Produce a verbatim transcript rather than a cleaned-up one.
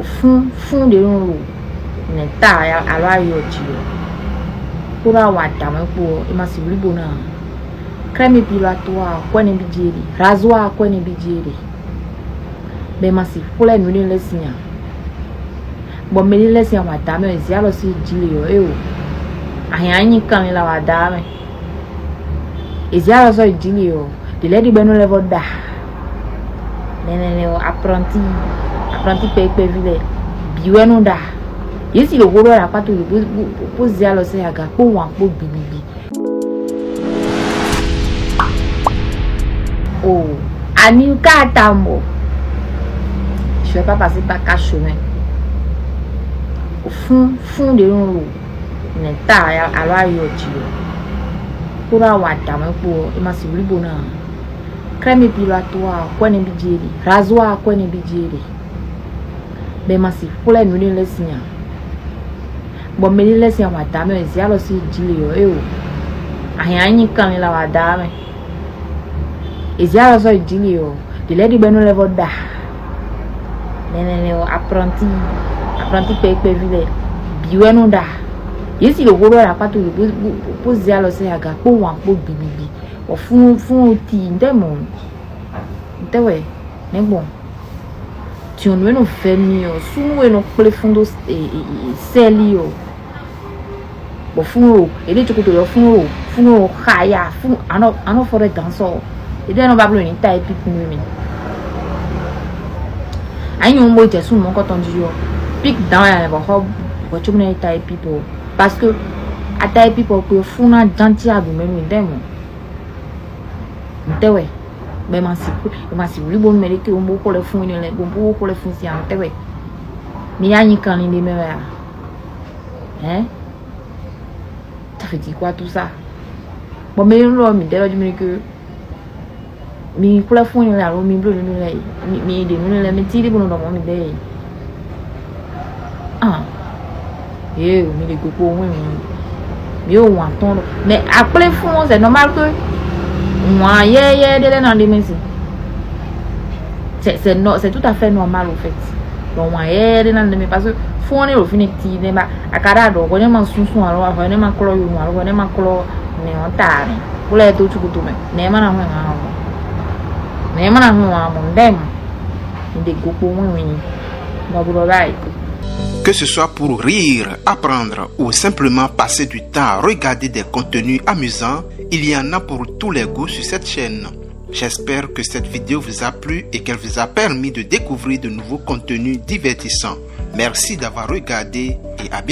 Fún fún ɖě nɔ ɖo nɛ̌ ta alɔ ayɔ jí ɔ́, kpódó awa dǎmɛ kpó ɔ́, è ma si wlíbo ná ǎ. Krɛ́mi pilɔ ato ɔ́, akwɛ́ nɛ́ bí jí é ɖe, razo akwɛ́ nɛ́ bí jí é ɖe. Bɔ è ma si xwlɛ́ nǔ énɛ́ lɛ́ɛ sín ǎ. Bɔ mɛ ɖé lɛ́ɛ sín awa dǎmɛ e zě alɔ sín jí lě ɔ́, éeǒ, a hɛn a nyí kanlin la wa dǎmɛ. È zě alɔ sɔ́ yi jí lě ɔ́, ɖě lɛ́ɛ ɖi bɔ é nɔ lɛ́ vɔ ɖa. Nɛnɛ ɔ́, apranti apranti kpɛví kpɛví lɛ́ɛ bǐ wɛ nɔ ɖa. Yě si ɖo hó ɖɔ ɖo akpá towe bó bó zé alɔ sɛ aga kpó wǎn kpó gbigbigbi. O, ani ka ta mɔ. Je vais pas passer par quatre chemins. Fún fún ɖě nɔ ɖo nɛ̌ ta alɔ ayɔ jí ɔ́, kpódó awa dǎmɛ kpó ɔ́, è ma si wlíbo ná ǎ. Krɛ́mi pilɔ ato ɔ́, akwɛ́ nɛ́ bí jí é ɖe, razo akwɛ́ nɛ́ bí jí é ɖe. Bɔ è ma si xwlɛ́ nǔ énɛ́ lɛ́ɛ sín ǎ. Bɔ mɛ ɖé lɛ́ɛ sín awa dǎmɛ e zě alɔ sín jí lě ɔ́, éeǒ, a hɛn a nyí kanlin la wa dǎmɛ. È zě alɔ sɔ́ yi jí lě ɔ́, ɖě lɛ́ɛ ɖi bɔ é nɔ lɛ́ vɔ ɖa. Nɛnɛ ɔ́, apranti apranti kpɛví kpɛví lɛ́ɛ bǐ wɛ nɔ ɖa. Yě si ɖo hó ɖɔ ɖo akpá towe bó bó bó zé alɔ sɛ aga kpó wǎn kpó gbigbigbi. Bɔ fún fún ɔ́ ti ntɛ́ mɔ̌ ntɛ́ wɛ nɛ́ gbɔn? Diɔ̌nu e nɔ vɛ mi ɔ́, súnnu e nɔ kplé fún dó sɛ́li ɔ́, bɔ fún o, è ɖe cokoto yɔ fún o, fún o xa ya, fún anɔ anɔ fɔ ɖɛ gǎn sɔ, è ɖe nɔ ba bló ní ta e pík nú mi. Anyi nyɔ̌nu bó jɛ súnnu mɔ̌kɔtɔn jí ɔ́, pík dán wɛ bɔ xɔ bɔ cóbó ná yi ta e pík ɔ́, parce que ata e pík ɔ́ kpé fún ná ján cí aɖǔ mɛ nú dɛ́ mɔ. Ntɛ́ wɛ? Bɔ è ma si bɔ è ma si wlí bónú mɛ ɖé ké bó xo lɛ́ fún énɛ́ lɛ́ɛ, bó xo lɛ́ fún sin ntɛ́ wɛ? Mi yá nyi kanlin ɖé mɛ wɛ a? Hɛn? Ça fait dire quoi tout ça? Bɔ mɛ ɖé lɔ mi ɖɛ lɔ jí mi ɖe ké mi xwlɛ́ fún énɛ́ lɛ́ɛ alo mi bló nǔ lɛ́ɛ, mi ɖe nǔ lɛ́ɛ mi cí ɖé bónú ɖɔ mɔ̌ mi ɖɛ é. Ah, ee, mi ɖe gbogbo wɛn mi mi yóò wǎn tɔn ɖo. Mais akplé fún ɔ́, c'est normal que wǎn yɛ́yɛ́ ɖé lɛ́ɛ ná ɖe mɛ si. C'est c'est no- c'est tout à fait normal au fait. Bon, wǎn yɛ́yɛ́ ɖé ná ɖe mɛ parce que fún ɔ́ ní ɖo fínɛ́ ti nɛ́ ba a ka ɖo aɖɔ hwɛ nɛ́ ma súnsún alo hwɛ nɛ́ ma klɔ́ yonu alo hwɛ nɛ́ ma klɔ́ nɛ̌ ɔ́ ta mɛ. Bó lɛ́ dó cukutu mɛ nɛ̌ ma ná hwɛ hǎn ɔ́. Nɛ̌ ma ná hwɛ hǎn ɔ́, mɔ ndɛ́ mɔ. Mi ɖe go kpo wɛn wɛn. Bɔ bó ɖɔ báyìí. Que ce soit pour rire, apprendre ou simplement passer du temps à regarder des contenus amusants, il y en a pour tous les goûts sur cette chaîne. J'espère que cette vidéo vous a plu et qu'elle vous a permis de découvrir de nouveaux contenus divertissants. Merci d'avoir regardé et à bientôt.